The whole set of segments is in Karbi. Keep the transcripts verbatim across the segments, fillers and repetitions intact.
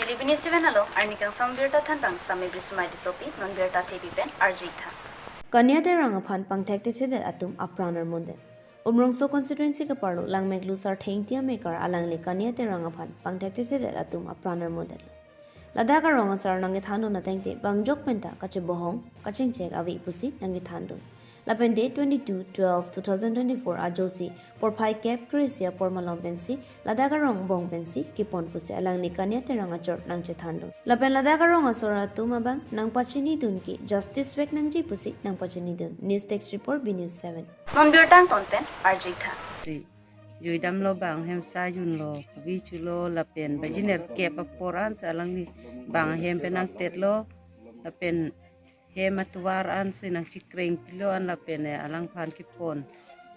Living Seven along arni kangsam birta thanpang Sami Brismai Tissopi, non birta thepi pen arju-ik tha. Kania Terang aphan pangthekthedet atum apran armudet. Umrongso constituency keparlo Langmeklu Sarthe Ingti amekar alangli Kania Terang aphan pangthekthedet atum apran armudet. Ladak arong asar nangkethandun atengte bangjok penta kachebohong, kachingchek ave pusi nangkethandun. Lapen date twenty-two twelve two thousand twenty-four ajoksi porphai kep kre-isi apor malom pensi ladak arong angbong pensi kepon pusi alangli Kania Terang achor nangchethandun. Lapen ladak arong asor atum abang nangpachinidun ke justice vek nangji pusi nangpachinidun. News Desk Report, B News seven. Non birta angton pen arju-ik tha. Si, juidamlo, bang ahem sa junlo, kubi chulo, lapen baji nerkep apor ansi alangli bang ahem pen nangtetlo, lapen hem atovar ansi nangchikreng pilo an lapen, eh, alangphan kepon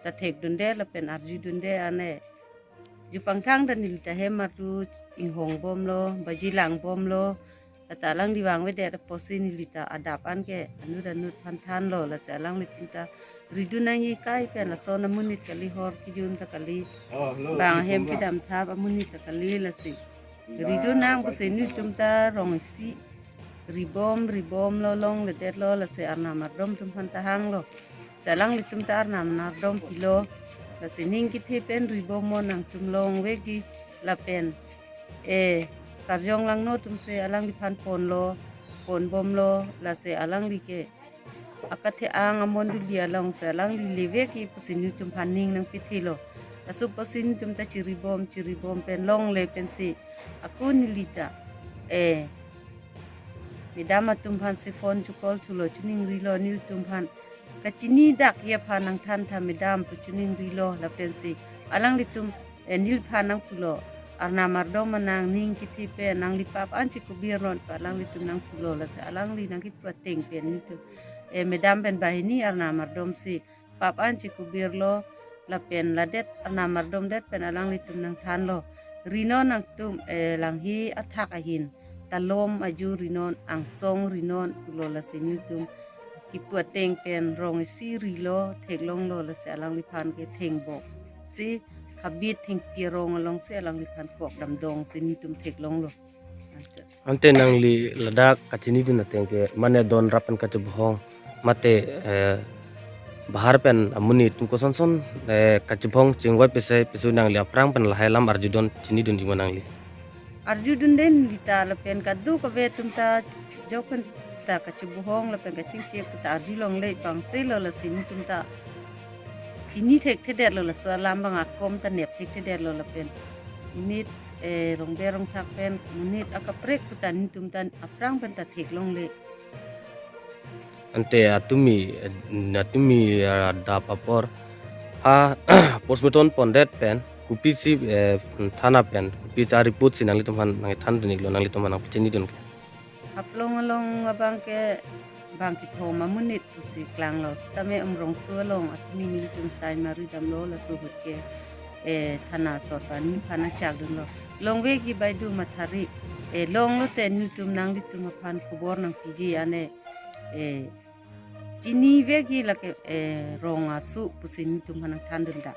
ta thekdunde lapen arjudunde an, eh, ju pangthang ta neli ta hem artu inghong bomlo, baji lang bomlo, lata alangli vangvedet apotsi neli ta adap an ke anut anut aphan thanlo, lasi alanglitum ta ridun nangji kai pen lason amonit kali, hor kejun ta kali, bang ahem kedam thap amonit ta kali, lasi ridun nang pusi nelitum ta rong isi ribom ribomlo, longledetlo, lasi arnam ardom atum aphan ta hanglo. Si alanglitum ta arnam ardom pilo, lasi ning kethe pen ribom mo nangtum longvekji lapen, eh, karjong langno atumsi alangliphan ponlo, ponbomlo, lasi alangli ke akathe-ang amondoli alongsi alangli levekji pusi nelitum aphan ning nangpethelo. Laso pusi nelitum ta chiribom chiribom pen longle pensi ako neli ta, eh, madam atum aphansi phone checall thulo, chuningrilo, nelitum aphan kachinidak aphan nangthan tha madam pu chuningrilo, lapensi alanglitum, eh, neliphan nangpulo, arnam ardom anang ning kethe pen nangli pap an chekubir non pu alanglitum nangpulo, lasi alangli nangkipu ateng pen nelitum, eh, madam pen banghini arnam ardomsi pap an chekubirlo, lapen ladet arnam ardomdet pen alanglitum nangthanlo. Rinon nangtum, eh, langhe athak ahin, talom aju rinon, angsong rinon pulo, lasi nelitum kipu ateng pen rong isi rilo, theklonglo, lasi alangliphan ke thengboksi habit thengpi arong alongsi alangliphan kok damdongsi nelitum theklonglo. Ante nangli ladak kachinidun ateng ke mane don rap pen kachebohong mate, eh, bahar pen amonit atum kosonson, eh, kachebohong chingvai pese pisu nangli aphrang pen lahai alam arjudun chinidunji ma nangli? Arjudunde neli ta lapen kadokave atum ta jok pen ta kachebohong lapen kachingchek ta arjulongle, bang selo, lasi nelitum ta chini thekthedetlo, laso alam bang akom ta nep thekthedetlo, lapen monit, eh, rongber rongthak pen monit akaprek pu ta nelitum ta aphrang pen ta theklongle. Ante atumi, eh, atumi, ah, adap apor ha postmortem pondet pen kopisi, eh, thana pen kopisi a-report si nanglitum aphan nangthandun-iklo, nanglitum aphan nangpachinidun ke? Haflong along abang ke bang kethom amonit pusi klanglo, sitame Umrongso along atumi nelitum sai mari damlo, laso ahut ke, eh, thana asor ta neliphan nangchakdunlo. Longvekji bai do mathari, eh, longlote nelitum nanglitum aphan khobor nangpiji ane, eh, chinivekji lake, eh, rong asu pusi nelitum aphan nangthandun dak.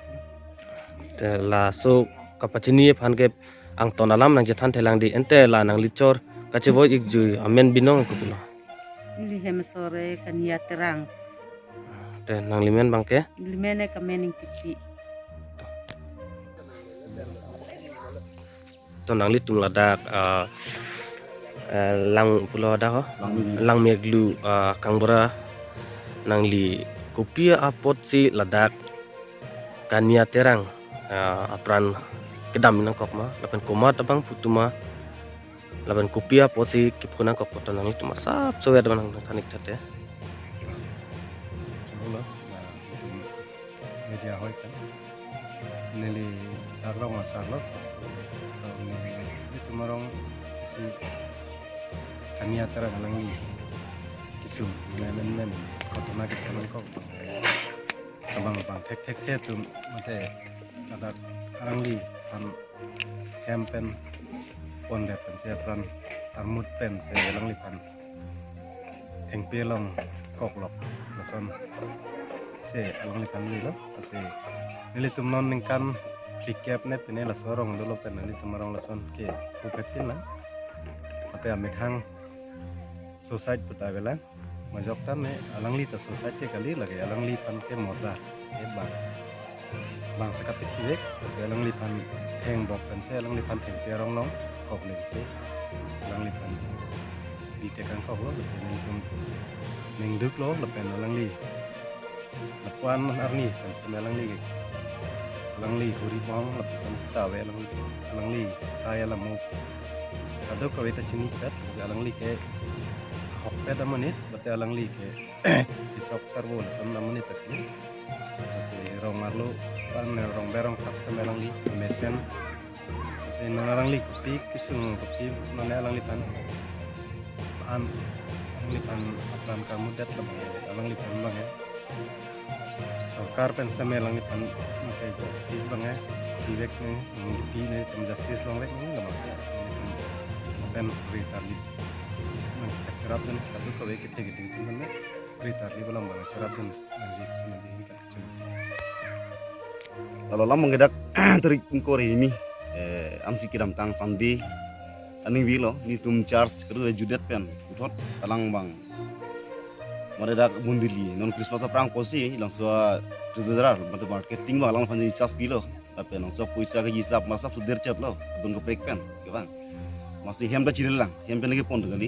Te laso kapachini aphan ke angton alam nangchethan thelang di, ante la nangli chor kachevoi-ikjui amen binong kopulo? Neli hem asor ke Kania Terang. Te nangli men bang ke? Neli men ke Kamen Ingtipi. To nanglitum ladak, ah, eh, lang pulo dak ho? Langmeklu. Langmeklu, ah, Kangbura, nangli kopi apotsi ladak Kania Terang, ah, apran kedam nangkok ma, lapen komat abang pu atum ma, lapen kopi apotsi kepho nangkok pu ta nanglitum asap sowet abang nangthan-ik tha te. Chalo, na, media hoi kan. Neli dak rong asarlo. Neli, nelitum arong si Kania Terang alangli kesung, men men men, kotona kita nangkok. Abang abang thekthekthe atum mate ladak alangliphan hem pen pondet pensi apran armut pensi alangliphan thengpi along koklok, lasonsi alangliphan lilo. Lasi nelitum non ningkan phlikep ne pine laso arong dolo pen nelitum arong lason ke pupet pin lang. Mate amethang suicide puta avelang. Majok tame alangli ta suicide ke kali, lake alangliphan ke murder ke bang. Bang sekatik hiwek, si alangliphan thengbok pensi alangliphan thengpi arong long, kok lengsi alangliphan bitek angkok lo, si ningtum ningduk lo, lapen alangli lapuan arni pensi alangli, alangli huri bong lapuson ta ave alangli, alangli kaya lamu. Kadokave ta chinipet, alangli ke ahokpet amonit, mate alangli ke chechok sarvo lason amonit ta kini. Si rong arlo, pan rong berong thap sitame alangli mesen. Si non alangli kopi kesung, kopi mane alangliphan an, alangliphan apran kamudet labang, alangliphan bang ya. Sorkar pen sitame alangliphan make justice bang ya. Piwek ne, hmm, pi ne, tem justice longvek ne, labang ya. Pen ri tarli. Nang kacherap dan kadokave kethe keding tum ne, ri tarli balang bang kacherap dan nang jik sina di. Lalo lam abang ke dak tarik ingkoi ra hini, eh, ansi kedamtang Sunday aningvelo, netum church kedo judet pen puthot alang abang. Mane dak mondoli non Christmas aphrang pusi, langso treasurer, mate marketing abang alangphan charge pilo. Lapen langso poisa ke hisap masap suder chat lo, adon kaprek pen, ke bang. Masi hem ta chirilang, hem pen ke pon kali.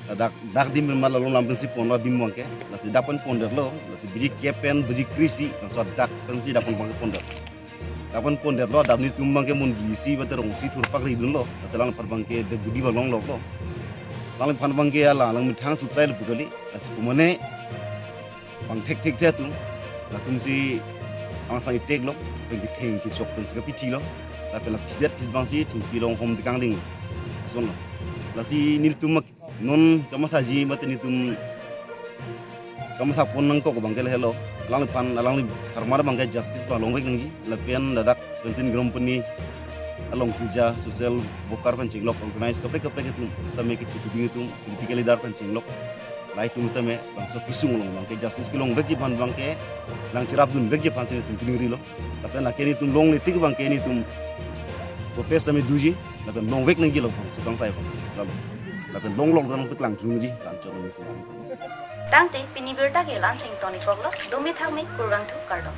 Dak, dak adim pen mat along lam pensi pon lo adim abang ke. Lasi dak pen pondetlo, lasi biri kep pen biri kre-isi, langso dak pensi dak pen abang ke ponder. Dak pen pondetlo, dak netum abang ke mondoli isi, bata rong isi thurpak ridunlo, lasi alangphan abang ke deputy abang longloklo. Alangphan abang ke alang, alang methang suicide pu kali, lasi pu mane, bang thekthek the atum, latumsi alangphan iteklo, pen ketheng kechok pensi kapithilo, lapen la thidet phit abangsi thengpi arong hom tekang ding. Lasonlo. Lasi netum mak non kamathaji mate netum kamathapon nangkok abang ke lahelo. Alangliphan, alangli harmar abang ke justice abang longvek nangji. Lapen ladak seventeen Gram Puni along keja social worker pen chenglok, organize kaprek kaprek atum, sitame kechipiding atum, political leader pen chenglok, lahai atum sitame bangso kesung along abang ke justice kelongvekji aphan abang ke, lang cherapdunvekji aphansi netum chiningrilo. Lapen lake netum longle tik abang ke netum protest sitame doji, lapen longvek nangjilo bangso kangsai abang. Lalo. Lapen longlok dan peklang thunji, lang chok netum. Tangte pini birta ke la-ansi ingtonikoklo, dome thakme, kurvangthu, kardom.